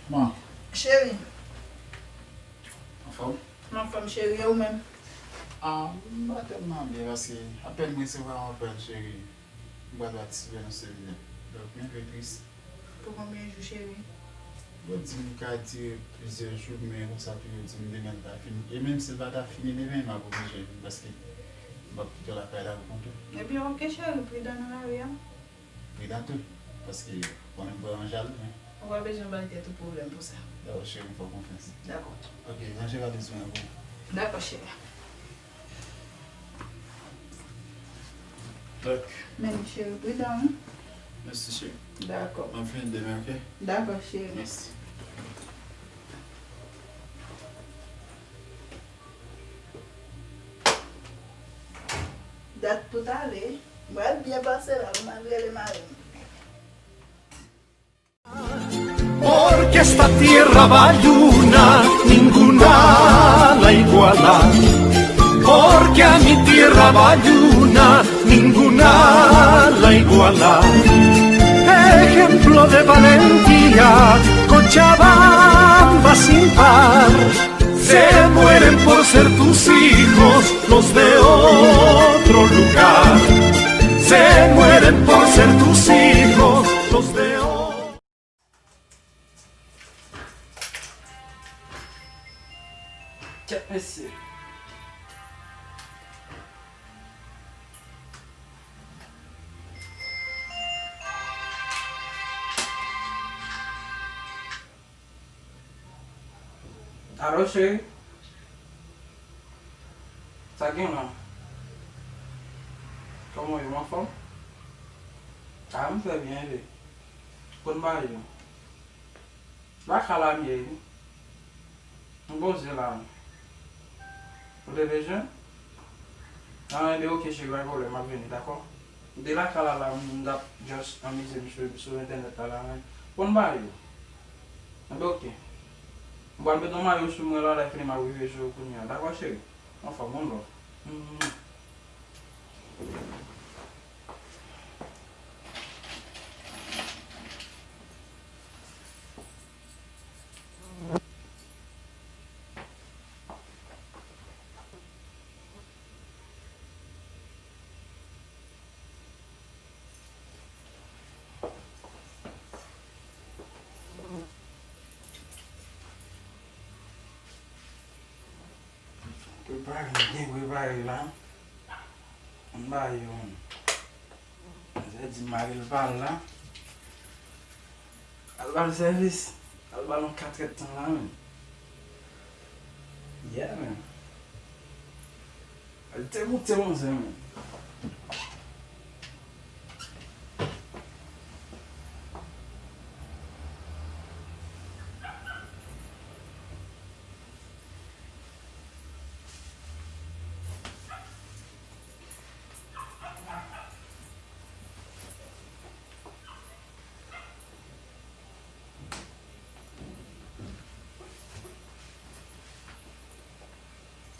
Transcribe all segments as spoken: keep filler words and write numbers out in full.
Kòman? Cheri. Anfòm? M anfòm, cheri, e ou menm? Ah, m pa tèlman byen paske apèn m resevwa yon apèl, cheri. M pral patisipe nan semèn. Donk, m enpe tris. Pou konbyen jou, cheri? Yo di m li ka dire plizyè jou, men konsa tou yo di m demen l ta fini. E menm si l pa ta fini demen, m ap oblije vin paske m ap kite w lakay la pou kont ou. Ebyen, oke, cheri, pridan nan lari a. Pridan tou, paske ou konnen m vrèman jalou, men. Ou pa bezwen bay tèt ou pwoblèm pou sa. Dakò, cheri, m fè w konfyans. Dakò. Oke, ranje valiz mwen pou mwen. Dakò, cheri. Dòk. Men cheri, pridan, wi. Mèsi, cheri. Dakò. M ap vini demen, oke? Dakò, cheri. Mèsi. Dat pou t ale, m pral byen pase la pou m al rele mari m. Porque esta tierra bayuna ninguna la iguala. Porque a mi tierra bayuna ninguna la iguala. Ejemplo de valentía, Cochabamba sin par. Se mueren por ser tus hijos los de otro lugar. Se mueren por ser tus hijos los de otro. Kèt mesye. Alo, cheri? Sa gen la? Kòman w ye? Ou anfòm? A, m fè byen, wi. Konn bagay yo. Lakay la m ye, wi. M poze la. Ou te bezwen? A, enben, oke, cheri, pa gen pwoblèm, m ap vini, dakò? M te lakay la, la, m t ap just anmize m sou, sou entènèt la, la, men konn bagay yo. Enben, oke. M pral mete yon mayo sou mwen la, lè fini, m ap rive sou ou kounye a, dakò, cheri? Anfòm, one love. Mm. Prepare, byen prepare la. Ann ba yo. Sa di mari l pa la. Al ba l sèvis. Al ba l yon katrèt tan la menm. Yeah, man. Al te moute, monchè, man.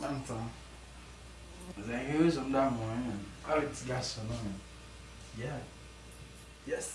Mantan. Zè gen rezon damou, wi, menm. Avèk ti gason, non, menm. Yeah. Yes.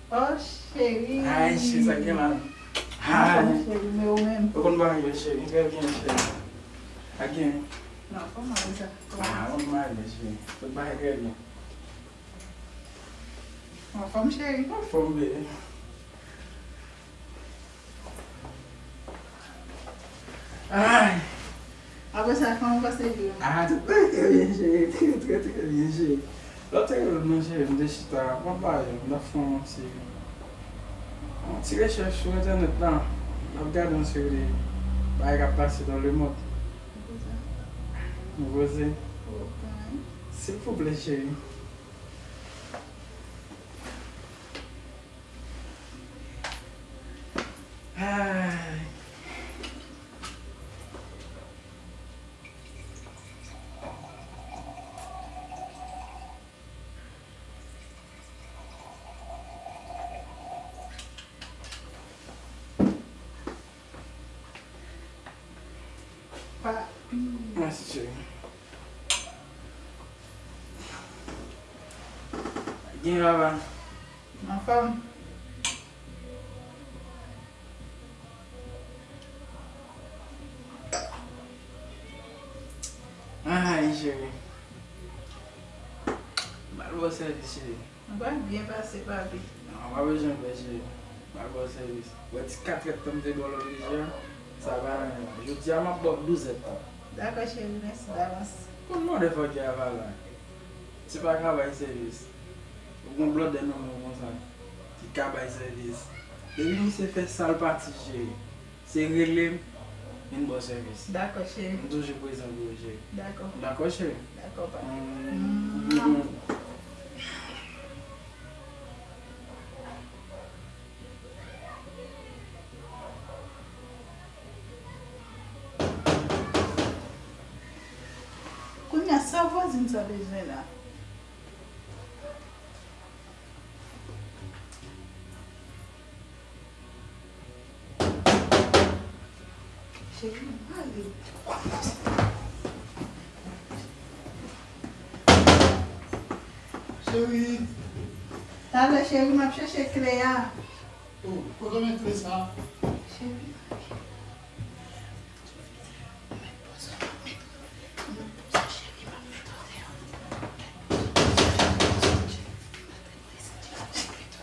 Oh, cheri. Ay, cheri, sa gen la. Ay. Cheri, men ou menm? Ou konn bagay yo, cheri. Trè byen, cheri. Sa gen? Nan fòm, mwen sa. Ah, ou konn bagay yo, cheri. Tout bagay trè byen. Anfòm, cheri? Anfòm, bebe. Ay! Apre sa, kòman w pase jou a? Ah, tout bagay trè byen, cheri. Trè, trè, trè byen, cheri. Lè w te rele m nan, cheri, m te chita, m pa pale, m t ap fè yon ti, yon ti rechèch sou entènèt la. M ap gade yon seri de bagay k ap pase dans le monde. Ou poze? Ou poze? Ok. Silvouplè, cheri. Ay. Papi. Mèsi, cheri. Gen papa. Anfòm. Ay, cheri. M al ba w sèvis, cheri. Ou pa byen pase, papi. Non, pa bezwen pè, cheri. M al ba w sèvis. Ou wè ti katrèt tan m te ba w lòt jou a, sa pa anyen. Jodi a, m ap ba w douzèt tan. Dakò, cheri, mèsi davans. Konn motherfucker a pale. Se pa ka bay sèvis. Ou gon blòdè nan men w konsa ki ka bay sèvis. Depi misye fè sal pati, cheri, se rele m, vin ba w sèvis. Dakò, cheri. M toujou prezan pou ou, cheri. Dakò. Dakò, cheri? Dakò, papi. Mm. Kounye a, sa vwazin sa bezwen la? Cheri, m ale. Cheri. Talè, cheri, m ap chèche kle a. Oh, kote w met kle sa? Cheri.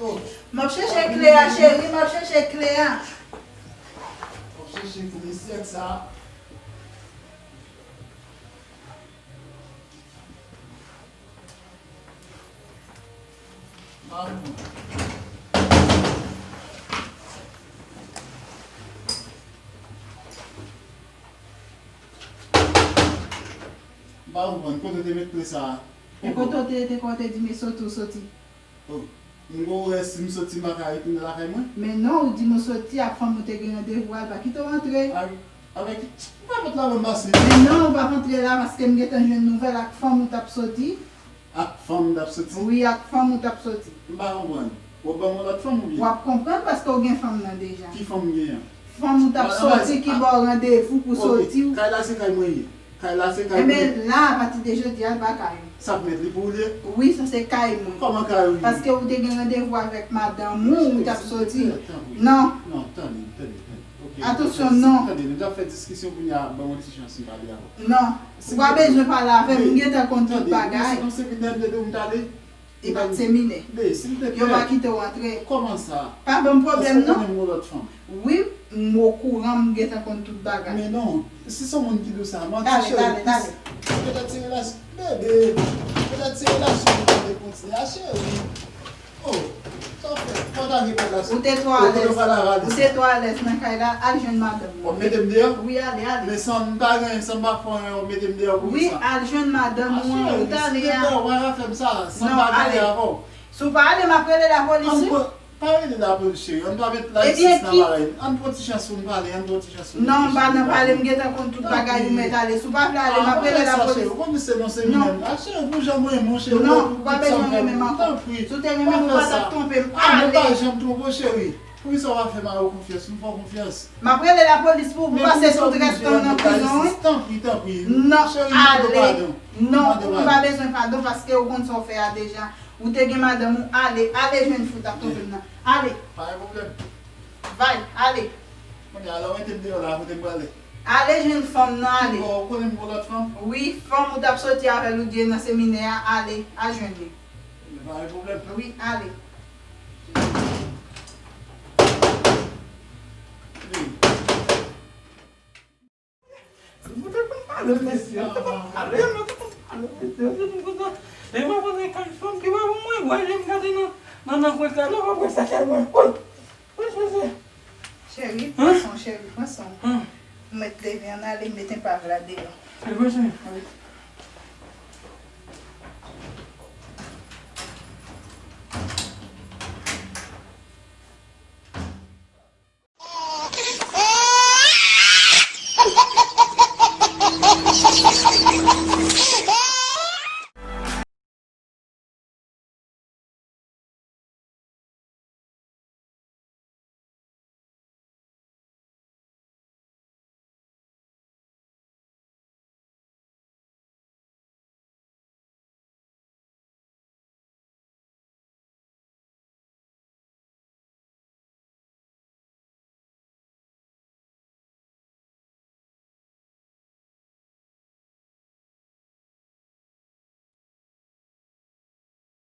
Oh. M ap chèche kle a, cheri, m ap chèche kle a. W ap chèche kle sèk sa. M pa konprann, kote w te met kle sa a? E kote w te rete, kote w te di m soti, w soti? Oh, m gon wè si m soti m pa ka retounen lakay mwen? Men non, ou di m ou soti ak fanm ou te gen randevou a, l pa kite w antre. Avèk, avèk ki? M pa pot la ban m pase. Men non, ou p ap antre la paske m gentan jwenn nouvèl ak fanm ou t ap soti. Ak fanm m t ap soti? Wi, ak fanm ou t ap soti. M pa konprann. W ap ban m yon lòt fanm oubyen? W ap konprann paske w gen fanm nan deja. Ki fanm m genyen an? Fanm ou t ap soti ki ba w randevou pou soti. Kay la se kay mwen ye. Kay la se kay mwen. Enben, la, apati de jodi a, l pa kay ou. Sa k mèt li pou ou l ye? Wi, sa se kay mwen. Kòman kay ou li? Paske ou te gen randevou avèk madanm ou, ou t ap soti. Non. Non, tande, tande, tande. Ok. Atansyon, non. Tande, nou t ap fè diskisyon kounye a, ban mwen ti chans m pale avè w. Non. Ou pa bezwen pale avè m, m gentan konn tout bagay. Silvouplè, tande, nou se minè, m te di w m t ale. E pa t se minè. Yo pa kite w antre. Kòman sa? Pa ban m pwoblèm, non. Èske w konnen m gon lòt fanm? Wi, m okouran, m gentan konn tout bagay. Men non, si se yon moun ki di w sa, manti, cheri. Talè, talè, talè. Petèt se relasyon, bebe, petèt se relasyon nou te vle kontinye a, cheri. Oh, sa w fè? Pataje kay la. Ou te twò alèz. Ou te twò alèz nan kay la, al jwenn madanm ou. W ap mete m deyò? Wi, ale, ale. Men san m pa gen, san m pa fè anyen, w ap mete m deyò pou kisa? Wi, al jwenn madanm ou an, ou t ale a. Cheri, si w te fè, w pa ka fè m sa, san m pa pale avè w. Si w pa ale, m ap rele lapolis, wi. Pa rele lapolis, cheri. Ann pa met layisis nan bagay. Ann pran ti chans pou n pale, ann pran ti chans pou n reflechi. Non, m pa nan pale, m gentan konn tout bagay, ou mèt ale. Si w pa vle ale, m ap rele lapolis. Ou konnen se non, se minèm. A, cheri, pou jan mwen renmen w, cheri, ou wè tout sa m fè pou ou. Tanpri, pa fè sa. Si w te renmen m, ou pa t ap twonpe m. Ale. A, mwen pa janm twonpe w, cheri. Poukisa w pa fè mari w konfyans? M fè w konfyans. M ap rele lapolis pou ou pase tout rès tan w nan prizon, wi. Tanpri, tanpri. Non, ale. Non, ou pa bezwen padon paske ou konn sa w fè a deja. Ou te gen madanm ou, ale, ale jwenn fi w t ap twonpe m nan. Ale. Pa gen pwoblèm. Vay, ale. Kounye a, lè w mete m deyò la, kote m prale? Ale jwenn fanm nan, ale. Bon, ou konnen m gon lòt fanm? Wi, fanm ou t ap soti avè l ou di nan seminè a, ale, al jwenn li. Men pa gen pwoblèm. Wi, ale. Wi. Mwen te konn pale, mesye. Mwen te konn pale, mwen te konn pale, mesye. Mwen te konn konsa. E mwen panse kay fanm ki pa pou mwen, mwen, jan m gade nan, nan, nan kwen kay la, mwen pran sa kay mwen. Woy! Woy, mesye. Cheri, pran son, cheri, pran son. Hum. Mwen te vin ale, mete pa vla deyò. E mwen, cheri. Wi.